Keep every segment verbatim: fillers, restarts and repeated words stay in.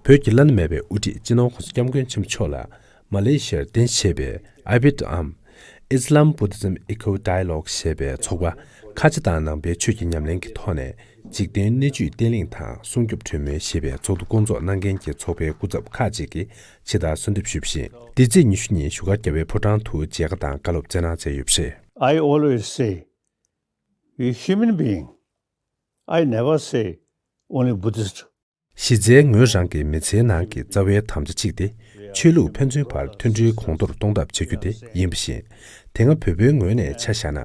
བོད་ཀྱི་བླ་ན་མེད་པའི་དབུ་ཁྲིད་སྤྱི་ནོར་༸གོང་ས་༸སྐྱབས་མགོན་ཆེན་པོ་མཆོག་ལ་མ་ལེ་ཤི་ཡར་རྟེན་གཞི་བྱས་པའི་ཨ་བི་ཏའམ་Islam Buddhism Eco Dialogue་ཞེས་པའི་ཚོགས་པ། ཁ་ཆེ་དང་ནང་པའི་ཆོས་ཀྱི་ཉམས་ལེན་གྱི་ཐོག་ནས་འཇིག་རྟེན་སྣོད་བཅུད་བརྟན་ལྷིང་དང་སྲུང་སྐྱོབ་གྲོས་མོལ་ཞེས་པའི་ཚོགས་འདུ་བསྐོང་ཚོགས་གནང་མཁན་གྱི་ཚོགས་པའི་སྐུ་ཚབ་ཁག་ཅིག་གིས་ཕྱི་ཟླར་གསོལ་འདེབས་ཞུས་པ་བཞིན། འདི་ཚེས་ཉི་ཤུ་ཉིན་བཞུགས་སྒར་རྒྱལ་བའི་ཕོ་བྲང་དུ་མཇལ་ཁ་དང་བཀའ་སློབ་སྩལ་གནང་མཛད་ཡོད་པ་རེད། I always say, we human being, I never say only Buddhist. གཞི་རྩའི་ངོས་རང་གི་མི་ཚེའི་ནང་གི་རྩ་བའི་དམ་བཅའ་གཅིག་དེ། ཆོས་ལུགས་ཕན་ཚུན་བར་མཐུན་སྒྲིལ་གོང་མཐོར་གཏོང་ཐབས་བྱ་རྒྱུ་དེ་ཡིན་པ་བཞིན། དེ་སྔ་བོད་པའི་ངོས་ནས་ཆ་བཞག་ན།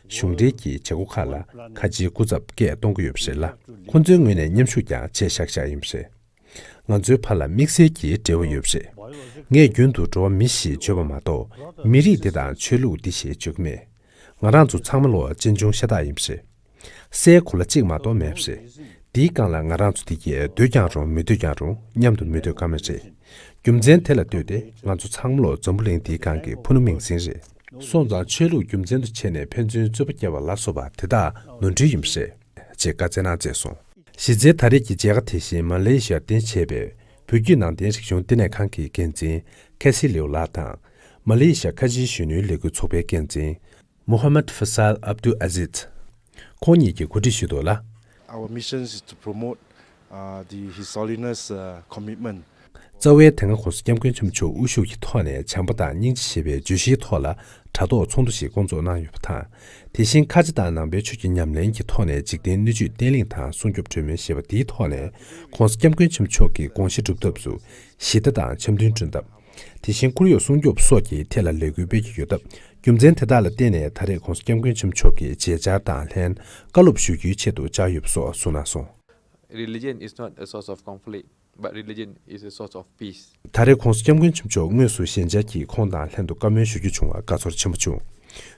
གཞུང་འབྲེལ་གྱི་བྱེད་སྒོ་ཁག་ལ་ཁ་ཆེའི་སྐུ་ཚབ་སྐད་གཏོང་གི་ཡོད་པ་རེད་ལ། ཁོང་ཚོའི་ངོས་ནས་མཉམ་ཞུགས་ཀྱང་བྱས་བཞག་བཞག་ཡིན་པ་རེད། ང་ཚོའི་བར་ལ་དམིགས་བསལ་གྱི་འབྲེལ་བ་ཡོད་པ་རེད། ངས་རྒྱུན་དུ་འགྲོ་བ་མི་ཞེས་བརྗོད་པ་མ་གཏོགས། མི་རིགས་འདི་དང་ཆོས་ལུགས་འདི་ཞེས་བརྗོད་ཀྱི་མེད། ང་རང་ཚོ་ཚང་མ་ལོ་གཅེན་གཅུང་ཤ་སྟག་ཡིན་པ་རེད། སའི་གོ་ལ་གཅིག་མ་གཏོགས་མེད་པ་རེད། འདིའི་སྒང་ལ་ང་རང་ཚོ་འདི་གས་འདོད་ཀྱང་རུང་མི་འདོད་ཀྱང་རུང་མཉམ་དུ་མི་སྡོད་ཀ་མེད་རེད། རྒྱུ་མཚན་དེ་ལ་ལྟོས་ཏེ་ང་ཚོ་ཚང་མ་ལོ་འཛམ་བུ་གླིང་འདིའི་སྒང་གི་ཕུ་ནུ་མིང་སྲིང་རེད། སོང་ཙང་ཆོས་ལུགས་རྒྱུ་མཚན་དུ་བྱས་ནས་ཕན་ཚུན་རྩོད་པ་བརྒྱབ་པ་ལ་སོགས་པ་དེ་དག་ནོར་འཁྲུལ་ཡིན་པ་རེད། ཅེས་བཀའ་སྩལ་གནང་མཛད་སོང་། གཞི་རྩའི་ད་རེས་ཀྱི་མཇལ་ཁ་དེ་བཞིན་མ་ལེ་ཤི་ཡར་རྟེན་གཞི་བྱས་པའི་བོད་བརྒྱུད་ནང་བསྟན་རིག་གཞུང་བསྟི་གནས་ཁང་གི་འགན་འཛིན་ཁེ་སི་ལེའུ་ལགས་དང་། མ་ལེ་ཤི་ཡ་ཁ་ཆེའི་གཞོན་ནུའི་ལས་འགུལ་ཚོགས་པའི་འགན་འཛིན་Muhammad Faisal Abdul Aziz། ཁོང་གཉིས་ཀྱིས་གོ་སྒྲིག་ཞུས་འདུག་ལ། Our mission is to promote, uh, the His Holiness, uh, commitment. རྩ་བའི་དེ་སྔ་༸གོང་ས་༸སྐྱབས་མགོན་ཆེན་པོ་མཆོག་དབུ་བཞུགས་ཀྱི་ཐོག་ནས་བྱམས་པ་དང་སྙིང་རྗེ་ཞེས་པའི་བརྗོད་གཞིའི་ཐོག་ལ་དྲ་ཐོག་ཚོགས་འདུ་ཞིག་བསྐོང་ཚོགས་གནང་ཡོད་པ་དང་། དེ་བཞིན་ཁ་ཆེ་དང་ནང་པའི་ཆོས་ཀྱི་ཉམས་ལེན་གྱི་ཐོག་ནས་འཇིག་རྟེན་སྣོད་བཅུད་བརྟན་ལྷིང་དང་སྲུང་སྐྱོབ་གྲོས་མོལ་ཞེས་པ་འདིའི་ཐོག་ནས་༸གོང་ས་༸སྐྱབས་མགོན་ཆེན་པོ་མཆོག་གི་དགོངས་གཞི་སྒྲུབ་ཐབས་སུ་ཞི་བདེ་དང་འཆམ་མཐུན་བསྐྲུན་ཐབས། དེ་བཞིན་ཁོར་ཡུག་སྲུང་སྐྱོབ་སོགས་ཀྱི་ཐད་ལ་ལས་འགུལ་སྤེལ་གྱི་ཡོད་སྟབས། རྒྱུ་མཚན་དེ་དག་ལ་བརྟེན་ནས་ད་རེས་༸གོང་ས་༸སྐྱབས་མགོན་ཆེན་པོ་མཆོག་གི་མཇལ་བཅར་དང་ལྷན་བཀའ་སློབ་ཞུ་རྒྱུའི་ཆེད་དུ་བཅར་ཡོད་པ་སོགས་གསུངས་གནང་སོང་། Religion is not a source of conflict, but religion is a source of peace. ད་རེས་༸གོང་ས་༸སྐྱབས་མགོན་ཆེན་པོ་མཆོག་དངོས་སུ་ཞལ་མཇལ་གྱིས་ཁོང་དང་ལྷན་དུ་བཀའ་མོལ་ཞུ་རྒྱུ་བྱུང་བར་དགའ་ཚོར་ཆེན་པོ་བྱུང་།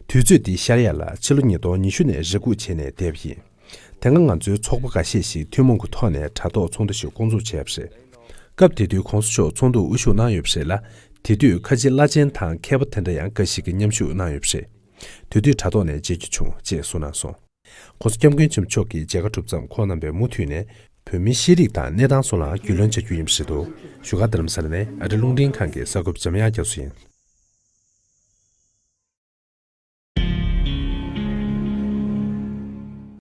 དུས་ཚོད་འདི་ཤར་ཡ་ལ་ཕྱི་ལོ་ཉིས་སྟོང་ཉི་ཤུ་ནས་རེ་སྒུག་བྱས་ནས་བསྡད་པ་ཡིན། དེ་སྔ་ང་ཚོའི་ཚོགས་པ་འགའ་ཤས་ཤིག་ཐུན་མོང་གི་ཐོག་ནས་དྲ་ཐོག་ཚོགས་འདུ་ཞིག་བསྐོང་ཚོགས་བྱས་པ་རེད། སྐབས་དེ་དུས་༸གོང་ས་མཆོག་ཚོགས་འདུར་དབུ་བཞུགས་གནང་ཡོད་པ་རེད་ལ། དེ་དུས་ཁ་ཆེ་བླ་ཆེན་དང་མཁས་པ་དེ་འདྲ་ཡང་འགའ་ཞིག་གིས་མཉམ་ཞུགས་གནང་ཡོད་པ་རེད། དེ་དུས་དྲ་ཐོག་ནས་མཇལ་རྒྱུ་བྱུང་ཅེས་གསུངས་གནང་སོང་། ༸གོང་ས་༸སྐྱབས་མགོན་ཆེན་པོ་མཆོག་གི་མཇལ་ཁ་གྲུབ་མཚམས་ཁོང་རྣམ་པས་མུ་མཐུད་ནས་བོད་མིའི་ཤེས་རིག་དང་གནས་སྟངས་སོགས་ལའང་རྒྱུས་ལོན་བྱ་རྒྱུ་ཡིན་པ་རེད་འདུག་བཞུགས་སྒར་རྡ་རམ་ས་ལ་ནས་ཨ་རི་རླུང་འཕྲིན་ཁང་གི་གསར་འགོད་པ་འཇམ་དབྱངས་རྒྱ་མཚོ་ཡིན།